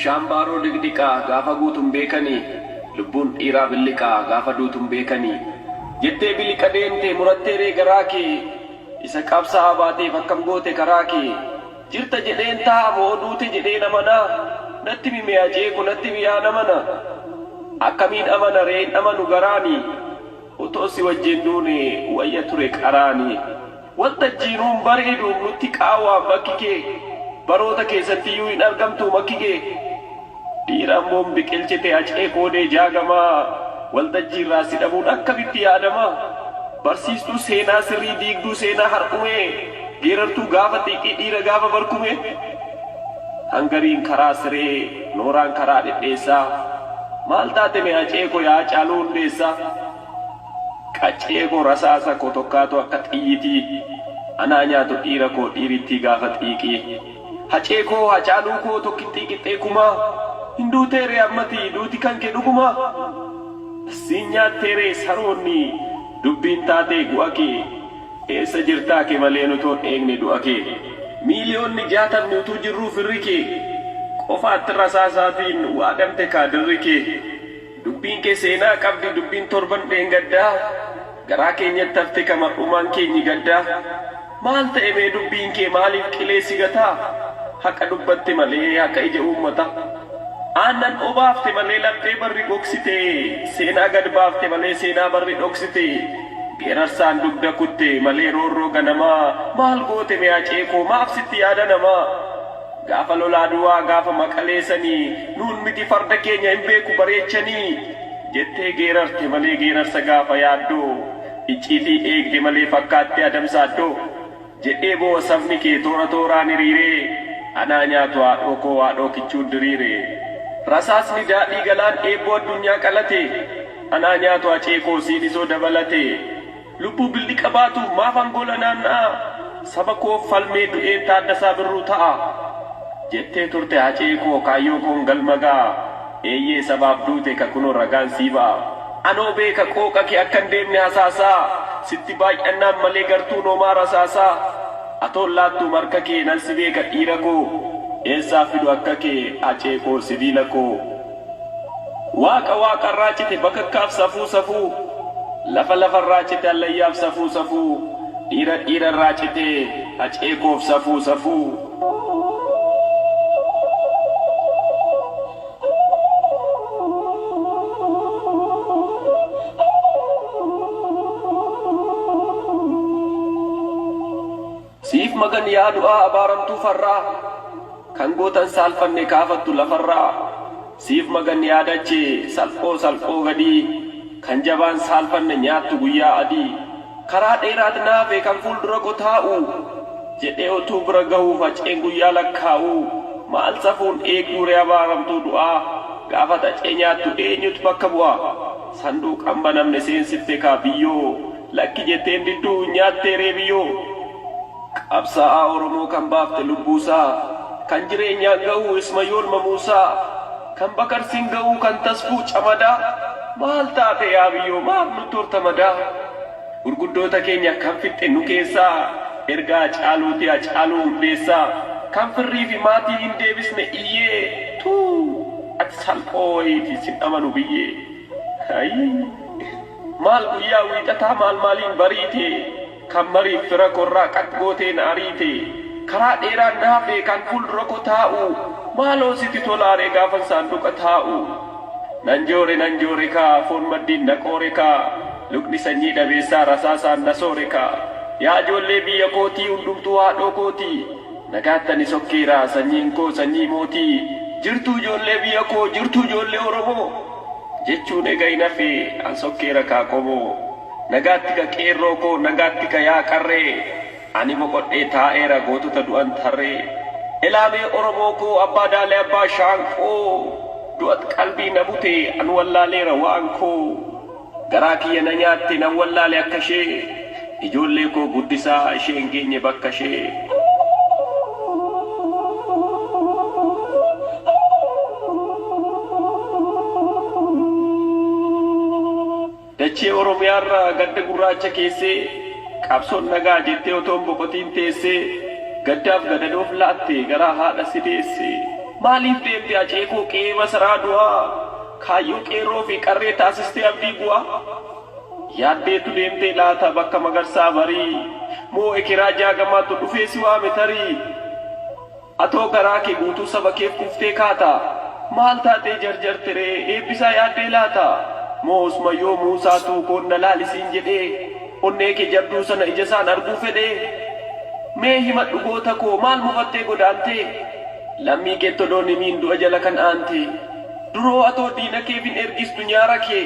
Bishaan baaroo diqdiqaa gaafa guutun beekanii, lubbuun dhiiraa billiqaa gaafa duutun beekanii. Jettee biliqa deemte murattee ree garaa kee, isa qabsaa'aa baateef akkam goote karaa kee. Jirta jedheen taa'a moo duute jedheen amanaa, natti himi mee Hacee ko natti himi yaa namana. Akkamiin amana ree hin amanu garaani, otoo si wajjin duune wayya ture qaraani. Waltajjiinuu hin bareedu nutti qaawwaan bakki kee Baroota keessattiyyuu hin argamtuu makki kee Dhiira Amboon biqilchite Hacee koodee Jaagamaa Waltajjiirraa si dhabuun akkamitti yaadamaa Barsiistuu seenaa sirrii diigduu seenaa har'umee Geerartuu gaafa xiiqii dhiira gaafa barkumee Hangariin karaa siree nooraan karaa dhedheessaa Maal taate mee Hacee ko yaa Hacaaluu Hundeessaa. Qaccee koo rasaasa koo tokkaatu akka xiyyitii Anaa nyaatu dhiira koo dhiirittii gaafa xiiqii Hacee koo Hacaaluu koo tokkittii qixxee kumaa Hin duutee ree ammati duuti kan kee dhugumaa Siin nyaattee ree saroonni dubbiin taatee gu'a kee Eessa jirtaa kee malee nutoon eegne du'a kee Miiliyoonni jaatamni utuu jirruu firri kee Qofaatti rasaasaatiin waadamte kaa dirri kee. Dubbiin kee seenaa qabdi dubbiin torban dheengaddaa Garaa keenyatti hafte ka mar'umaan keenyi gaddaa Maal ta'e mee dubbiin kee maaliif qilee si gataa Haqa dubbatte malee haqa ija uummataa Aannan obaafte malee laphee barri gogsite Seenaa gad baafte malee seenaa barri dhoksite Geerarsaan dugda kutte malee roorroo ganamaa Maal goote mee Hacee koo maaf sitti yaada namaa Gaafa lola Aduwaa gaafa Maqalee sanii nuun miti farda keenya hin beeku bareechanii jettee geerarte malee geerarsa gaafa yaaddoo icciitii eegde malee fakkaattee adamsa addoo jedhee boo'a sabni kee toora tooraan hiriiree anaa nyaatu haadhoo koo haadhoo kichuun diriire rasaasni daadhii galaan eebboo addunyaa qalate anaa nyaatu hacee koo siinisoo dabalate Lubbuu billiqa baatuuf maafan gola naanna'a Saba koof falmee du'een Taaddasaa Birruu ta'a Jettee turte Hacee koo kaayyoo koon galma ga'a Eeyyee sabaaf duute ka kunoo ragaan sii ba'a Anoo beeka qooqa kee akkan deemne hasaasaa Sitti baay'annaan malee gartuun homaa rasaasaa Atoon laattuum harka kee nan si beeka dhiira koo Eessaa fidu akka kee Hacee koo sibiila koo. Waaqa waaqarraa cite bakakkaaf safuu safuu Lafa lafarraa cite hallayyaaf safuu safuu Dhiira dhiirarraa cite Hacee koof safuu safuu. Siif magan yaa du'aa abaaramtuu farraa Kan gootan saalfanne kaafattu lafarraa Siif magan yaa dachee salphoo salphoo gadii Kan jabaan saalfanne nyaattu guyyaa adii Karaa dheeraat na hafe kan fuuldura ko taa'u Jedhee utuu bira gahuuf haceen guyyaa lakkaa'u Maal safuun eegduuree abaaramtuu du'aa Gaafat hacee nyaattu eenyut bakka bu'a Sanduuqan banamne seensifte kaa biyyoo Lakki jetteen didduu nyaatteeree biyyoo. Qabsaa'aa Oromoo kan baafte lubbuusaa, kan jireenyaan ga'uu Ismayool Mamuusaa, kan Bakarsiin ga'uu kan Tasfuu Camadaa, maal taate yaa biyyoo maaf nutti horta madaa? Gurguddoota keenya kan fixxe nu keessaa, erga Hacaaluutii Hacaaluu Hundeessaa, kan firrii fi maatii hin deebisne iyyee, tuu! Ati salphoo wayiiti sin amanu biyyee. Ayii! Maal guyyaa wiixataa maal maaliin bariite Kan mariif fira korraa qax gootee na ariite Karaa dheeraan na hafe kan fuuldura ko taa'u Maaloo siti tolaaree gaafan saanduqa taa'u Nan joore nan joore kaa foon maddiin na qoore kaa Lukni sanyii dhabeessaa rasaasaan na soore kaa Yaa ijoollee biyya kootii hundumtuu haadhoo kootii Nagaatti ani sokkeera sanyiin koo sanyii mootii Jirtuu ijoollee biyya koo jirtuu ijoollee Oromoo Jechuun ega hin hafe an sokkeera kaa qomoo Nagaatti ka qeerroo koo nagaatti ka yaa qarree Ani boqodhee taa'eera gootota du'an tarree Elaamee Oromoo koo abbaa daalee abbaa shaanqoo Du'at qalbii na bute an wallaaleera waan koo Garaa kiyya na nyaatte nan wallaale akka ishee Ijoollee koo guddisaa ishee hin geenye bakka ishee. Dachee Oromiyaarra gadda gurraacha keessee Qabsoon nagaa jettee otoo hin boqotiin teessee Gaddaaf gadadoof laatte garaa haadha si deesse. Maaliif deemte Hacee koo qe'ee masaraa du'aa? Kaayyoo qeerroo fi qarree taasistee abdii bu'aa? Yaaddeetu deemtee laata bakka magarsaa barii? Moo ekeraa jaagamaatu dhufee si waame tarii? Atoo garaa kee guutuu saba keef kuuftee kaata? Maal taatee jarjarte ree eebbisaa yaaddee laata? Moo Usmayyoo Muusaatu koon na laali siin jedhee onnee kee jabduu sana ijasaan arguu fedhee? Mee himadhu goota koo maal mufattee godaantee? Lammii keetti odoon himiin du'a jala kan aante? Duroo atoo diina keef hin ergistu nyaara kee?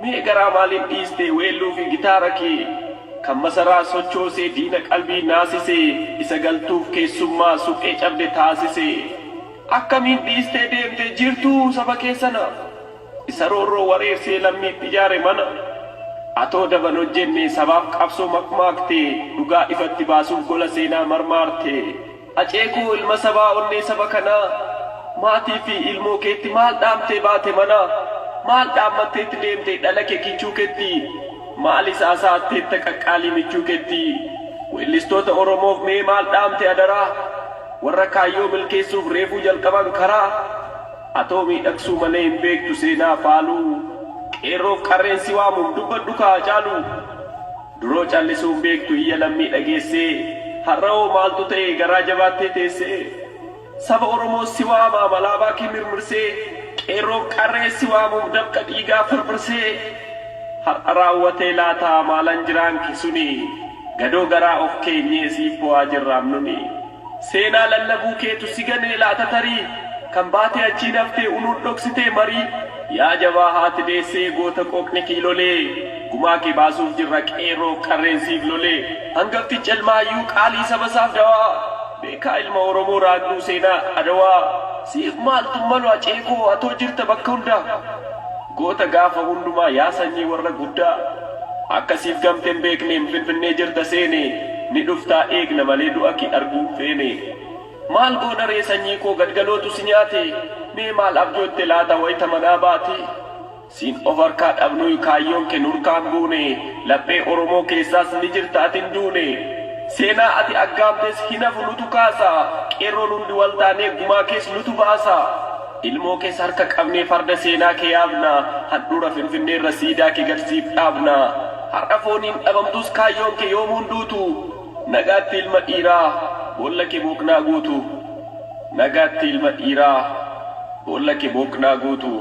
Mee garaa maaliin dhiiste weelluu fi gitaara kee? Kan masaraa sochoosee diina qalbii naasise isa galtuuf keessummaa suphee cabde taasise. Akkamiin dhiistee deemte jirtuu saba kee sana? Isa roorroo wareersee lammiitti ijaare mana? Atoo daban hojjenne sabaaf qabsoo makmaakte dhugaa ifatti baasuuf gola seenaa marmaarte. Hacee koo ilma sabaa onnee saba kanaa maatii fi ilmoo keetti maal dhaamtee baate manaa? Maal dhaammatteetti deemte dhala kee kichuu ketti? Maal isaa saatteetta qaqqaalii michuu ketti? Weellistoota Oromoof mee maal dhaamte adaraa? Warra kaayyoo milkeessuuf reefuu jalqaban karaa? Atoo miidhagsuu malee hin beektu seenaa faaluu? Qeerroof qarreen si waamuum dubbadhu kaa Hacaaluu? Duroo callisuu hin beektu iyya lammii dhageessee? Har'ahoo maaltu ta'e garaa jabaattee teessee? Saba Oromoos si waamaam alaabaa kee mirmirsee? Qeerroof qarrees si waamuum dafqa dhiigaa firfirsee? Har'a raawwatee laata maalan jiraan kee suni? Gadoo garaa of keenyee siif boo'aa jirraam nuni. Seenaa lallabuu keetu si ganee laata tarii? Kan baatee achiin haftee unuun dhoksitee marii? Yaa jabaa haati deessee goota qooqni kiilolee gumaa kee baasuuf jirra qeerroof qarreen siif lolee. Hangafticha ilma hayyuu qaalii saba isaaf dawaa beekaa ilma Oromoo raagduu seenaa Adawaa siif maaltu malu Hacee koo atoo jirta bakka hundaa goota gaafa hundumaa yaa sanyii warra guddaa akka siif gamte hin beekneem Finfinnee jirta seene ni dhuftaa eegna malee du'a kee arguu hin feene. Maal goona ree sanyii koo galgalootu si nyaate mee maal abjootte laata wayita manaa baate siin of harkaa dhabnuy kaayyoon ke nurkaan buune laphee Oromoo keessaas ni jirta ati hin duune seenaa ati aggaamtes hin hafu nutu kaasa qeerroon hundi wal taanee gumaa kees nutu baasa ilmoo kees harka qabnee farda seenaa kee yaabna handhuura Finfinneerra siidaa kee gad siif dhaabna har'a fooniin dhabamtus kaayyoon kee yoomuu hin duutu Nagaatti ilma dhiiraa boolla kee booqnaa guutu Nagaatti ilma dhiiraa boolla kee booqnaa guutu.